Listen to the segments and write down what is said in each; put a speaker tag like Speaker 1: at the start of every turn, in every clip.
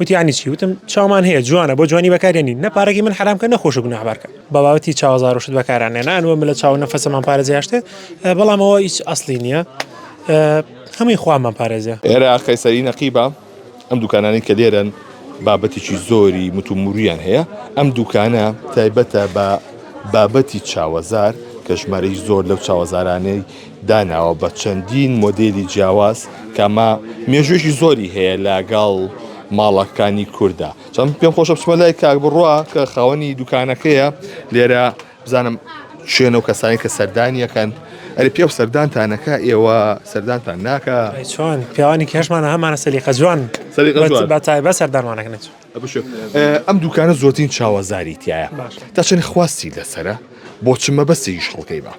Speaker 1: وتی یانی چی؟ وتم چاومان هەیە جوانە بۆ جوانی بەکارێنین نە پارەکەی من حەرام کە نەخۆش و گوناهبار کە بە بابەتی چاوەزار و شت بەکارانێ نان وە ملە چاو نەفەسەمان پارێزێ هەشتێ بەڵام ئەوە هیچ ئەسلی نییە هەمووی خوامان پارێزێ.
Speaker 2: ئێرە قەیسەری نەقیبە ئەم دوکانانەی کە لێرەن بابەتێکی زۆری متوموریان هەیە ئەم دوکانە تایبەتە بە بابەتی چاوەزار کە ژمارەی زۆر لەو چاوەزارانەی داناوە بە چەندین مۆدێلی جیاواز کە ئەمە مێژوویەکی زۆری هەیە لەگەڵ ماڵەکانی کووردا چەند پێم خۆشە بچمە لای کاک بڕوا کە خاوەنی دوکانەکەیە لێرە بزانم شوێنە و کەسانی کە سەردانیەکەن ئەرێ پێ و سەردانتانەکە ئێوە سەردانتان ناکە
Speaker 1: چۆن پیاوانی کێشمانە هەمانە سەلیقە جوان بە تایبەت سەردانمانەکەن
Speaker 2: ئەم دوکانە زۆرترین چاوەزاری تایە تا چەند خواستی لەسرە بۆ چ مەبەستێکیش خەڵکەی بە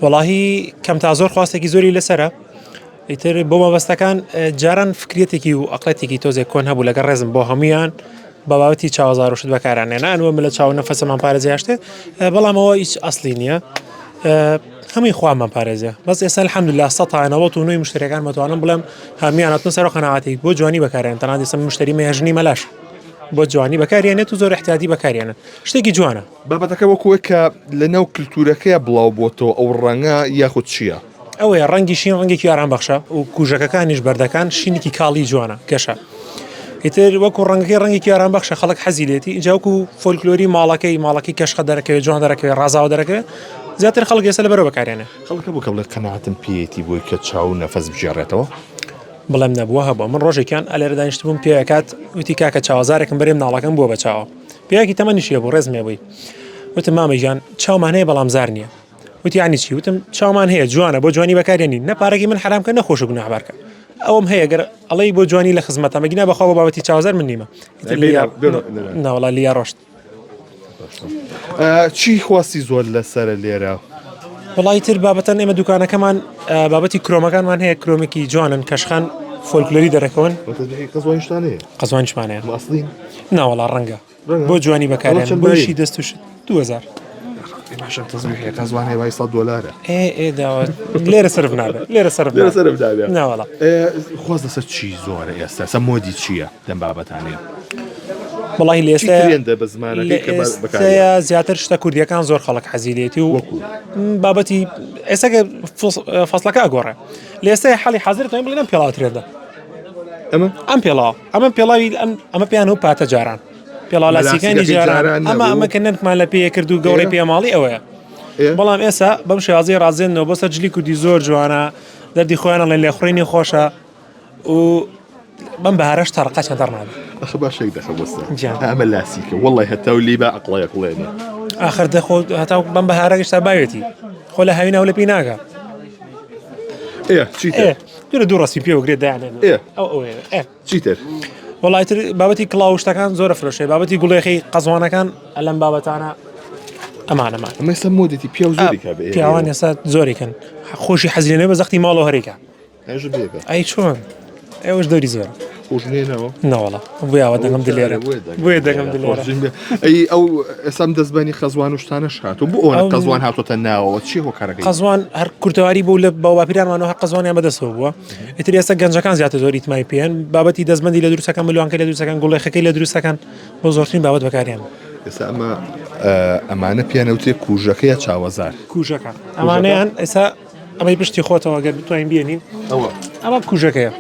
Speaker 1: وەڵاهی کەم تا زۆر خواستێکی زۆری لەسرە ئیتر بۆ مەبەستەکان جاران فکرێتێکی و ئەقلەتێکی تۆزێک کۆن هەبوو لەگەڵ ڕێزم بۆ هەمویان بە بابەتی چاوەزار و شت بەکارانێنان وە ملە چاو نەفەسەمان پارێزی هەشتێ بەڵام ئەوە هیچ ئەسلی نییە هەمووی خوامان پارێزێ بەس ئێستا الحمدلله 199 مشتریەکان مەتوانم بڵێم هەمیان هاتنە سەر قەناعەتی بۆ جوانی بەکارێن تەنان ئێستا مشتری مێژنی مەلاش بۆ جوانی بەکارێنێت و زۆر احتیاطی بەکارێنن شتێکی جوانە
Speaker 2: بابەتەکە وەکو ئەوەی کە لەناو کلتورەکەیا بڵاو بۆتەوە ئەو ڕەنگە یاخود چییە؟
Speaker 1: ئەوەیە ڕەنگی شین ڕەنگێکی ئارام بەخشە و کوژەکەکانیش بەردەکان شینێکی کاڵی جوانە گەشە ئیتر وەکو ڕەنگەکەی ڕەنگێکی ئارام بەخشە خەڵک حەزی لێتی ئینجا وەکو فۆلکلۆری ماڵەکەی ماڵەکەی کەشخە دەرەکەوێت جوان دەرەکەوێت ڕازاوە دەرەکەوێت زیاتر خەڵک ئێستا لەبەرەوە بەکارێنێ.
Speaker 2: خەڵک هەبوو کە بڵێ قەناعەتم پێیەتی بۆی کە چاو و نەفەس بگێڕێتەوە؟
Speaker 1: بڵێم نەبووە هەبووە من ڕۆژێکیان ئەلێرە دانیشتبووم پێکات وتی کاکە چاوەزارێکم بەرێ مناڵەکەم بووە بە چاوە پیاوێکی تەمەنیشی هەبوو ڕێزم هەبووی وتم مامە گیان چاومان هەیە بەڵام زار نییە وتی یانی چی وتم چاومان هەیە جوانە بۆ جوانی بەکارێنین نە پارەکەی من حرام کە نەخۆش و گوناهبارکە ئەوم هەیە گەر ئەڵێی بۆ جوانی لە خزمەتە مەگینا بەخوا بۆ بابەتی چاوزار من نیمە ناوەڵا لیا ڕۆشت
Speaker 2: چی خواستی زۆر لەسرە لێرە؟
Speaker 1: وڵی تر بابەتەن ئێمە دوکانەکەمان بابەتی کرۆمەکانمان هەیە کرۆمێکی جوانن کەشخان فۆلکلۆری دەرەکەون قەزوانیشمان هەیە ناوەڵا ڕەنگە بۆ جوانی بەکارێن بۆشی دەست و شت 2000
Speaker 2: باشە تەزبیحێ قەزوان هەیە وای 100 دۆلارە
Speaker 1: ئێ ئێ داوە لێرە سەرف نابێت لێرە سەرف
Speaker 2: لێرە سەرف نابێت ناوەڵا خواست لەسەر چی زۆرە ئێستا سە مۆدی چییە لەم بابەتانەیە؟
Speaker 1: وەڵاهی لە ئێستا ترێندە بە زمانەکەی کە بەکارە زیاتر شتە کوردیەکان زۆر خەڵک حەزی لێتی و وەکو بابەتی ئێستا کە فەسڵەکە ئەگۆڕێ لە ئێستا حاڵی حاضر توانین بڵێن ئەم پێڵاوە ترێندە
Speaker 2: ئەمە
Speaker 1: ئەم پێڵاوە ئەمە پێڵاوی ئەم ئەمە پێیان و پاتە جاران پێڵاو لاسیکانی جاران ئەمە ئەمە کە نەنکمان لە پێ کرد و گەورەی پێماڵی ئەوەیە بەڵام ئێستا بەم شێوازی ڕازێنەوە بۆ سەر جلی کوردی زۆر جوانە دەردی خۆیان ئەڵێن لێخوڕینی خۆشە و بەم بەهارەش تەڕقە چەند دەڕنابێ
Speaker 2: ئەخە باش یەک دەخە وەستە گیان. ئەمە لاسیکە وەڵی هەتاو لی بە ئەقڵەیە قڵێنێ
Speaker 1: ئاخر دەخۆ هەتا بەم بەهارە گەشتا باوێتی خۆ لە هاوینەوە لە پێی ناگا
Speaker 2: ئێ چیتر
Speaker 1: ئێ دوورە دوو ڕەسمی پێوە گرێ دایانێن
Speaker 2: ئێ.
Speaker 1: ئەو ئەوەیە ئێ
Speaker 2: چیتر
Speaker 1: وەڵای تر بابەتی کڵاو و شتەکان زۆرە فرۆشێ بابەتی گوڵێخی قەزوانەکان ئەلەم بابەتانە ئەمانەمان
Speaker 2: ئەمە ئێستا مۆدێتی پیاو زۆری کا بێ
Speaker 1: پیاوان ئێستا زۆریکەن خۆشی حەزیێنێ بە زەختی ماڵەوە هەرێکە ئەی چۆن ئێوەش دەوری زۆر
Speaker 2: خۆشنێنەوە
Speaker 1: ناوەڵا بۆیاوە دەنگم دلێرە بۆیە دەنگم دلێرە
Speaker 2: ئەی ئەو ئێسام دەستبانی خەزوان و شتانەش هاتوو بۆ ئەوە قەزوان هاتۆتە ناوەوە چی هۆکارەکەی
Speaker 1: قەزوان هەر کورتەواری بوو لە باوباپیرانمانەوە هەر قەزوانیان بەدەستەوە بووە ئیتر ئێستا گەنجەکان زیاتر زۆر ئیتمای پێن بابەتی دەستبەندی لە دروستەکان ملوانکە لە دروستەکان گوڵێخەکەی لە دروستەکان بۆ زۆرترین بابەت بەکاریان
Speaker 2: ئێستا ئەمە ئەمانە پیانەوتێ کوژەکەیە چاوەزار
Speaker 1: کوژەکە ئەمانەیان ئێستا ئەمەی پشتی خۆتەوە گەر بتوانین بێنین
Speaker 2: ئەوە
Speaker 1: ئەمە کوژەکەیە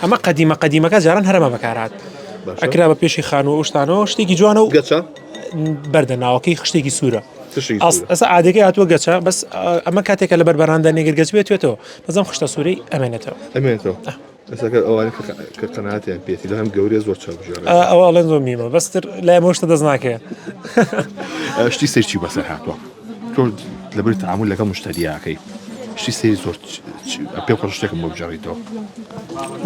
Speaker 1: ئەمە قەدیمە قەدیمەکە جاران هەرەمە بەکارات ئەکرا بە پێشی خانوو ئەو شتانەوە شتێکی جوانە و
Speaker 2: گەچە
Speaker 1: بەردە ناوەکەی خشتێکی سوورە ئەسا عادەکەی هاتووە گەچە بەس ئەمە کاتێکە لە بەربەراندا نێگر گەچ بێتێتەوە بەزەم خشتە سوورەی ئەمێنێتەوە
Speaker 2: ئەمێنێتەوە ئێستا ئەوانە کە قەناتیان پێێتی لە هەم گەورەیە زۆر چاو بژێڕێت
Speaker 1: ئەوە ئەڵێن زۆر میمە بەستر لای مۆشتە دەست ناکەێت
Speaker 2: شتی سەیر چی بەسەر هاتووە تۆ لەبەر تعامل لەگەڵ مشتریاکەی شتی سەیر زۆر پێ خۆش شتێکم بۆ بگێڕیتەوە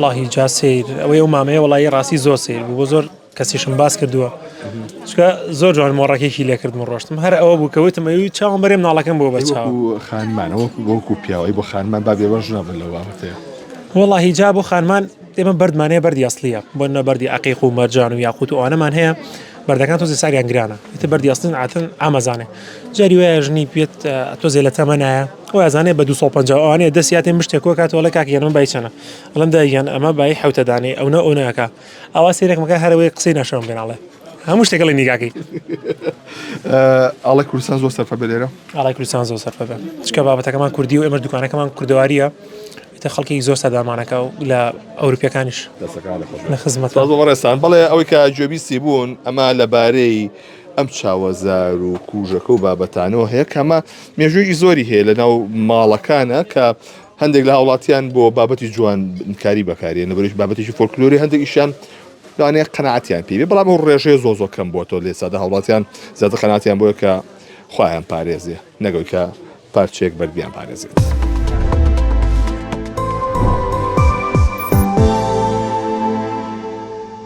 Speaker 1: وڵی جا سیر ئەوەی ئەو مامەیە وڵی ڕاستی زۆر سیر بوو بۆ زۆر کەسیشم باس کردووە چکە زۆر جوان مۆڕەکێکی لێکردم و ڕۆشتم هەر ئەوە بوو کە وتم ئەوی چاوم بەرێ مناڵەکەم بۆ بە چاو
Speaker 2: خانمان وەکو وەکو پیاوەی بۆ خانمان با بێبەش نابن لەو بابەتەیە
Speaker 1: وەڵاهی جا بۆ خانمان ئێمە بەردمان هەیە بەردی ئەسڵیە بۆ نە بەردی عەقیق و مەرجان و یاقوت و ئەوانەمان هەیە. بەردەکان تۆزێ ساریان گرانە ئیتر بەردی ئەسڵین عادەتەن ئامەزانێ جاری وایە ژنی پێت تۆزێ لە تەمەنایە وازانێ بە 250 ئەوانەیە دەستیاتێ مشتێک کۆ کاتەوە ئەڵێ کاکە گیان ئەمە بای چەنە ئەڵێم دایە گیان ئەمە بای حەوتە دانەی ئەونە ئەونە ئەکا ئاوا سەیرێکم ئەکا هەرەوەی قسەی ناشێوم پێ ناڵێ هەموو شتێک ئەڵێ نیگاکەی.
Speaker 2: ئاڵای کوردستان زۆر سەرفە بێ لێرە.
Speaker 1: ئاڵای کوردستان زۆر سەرفە بێ چکە بابەتەکەمان کوردی و ئێمەش دوکانەکەمان کوردەواریە ئیتر خەڵکی زۆر سەردانمانەکە و لە ئەوروپیەکانیش لە خزمەت.
Speaker 2: سپاس بۆ بەڕێزتان. بەڵێ ئەوەی کە گوێبیستی بوون ئەمە لەبارەی ئەم چاوەزار و کوژەکە و بابەتانەوە هەیە کە ئەمە مێژوویەکی زۆری هەیە لە ناو ماڵەکانە کە هەندێک لە هاوڵاتیان بۆ بابەتی جوانکاری بەکارێن لەبەرش بابەتێکی فۆلکلۆری هەندێکیشیان لەوانەیە قەناعەتیان پێ بێ بەڵام ئەو ڕێژەیە زۆر زۆر کەم بووەتەوە لێ سادە هاوڵاتیان زیاتر قەناعەتیان بۆیە کە خوایان پارێزێ نەگەوەی کە پارچەیەک بەرد بیان پارێزێت.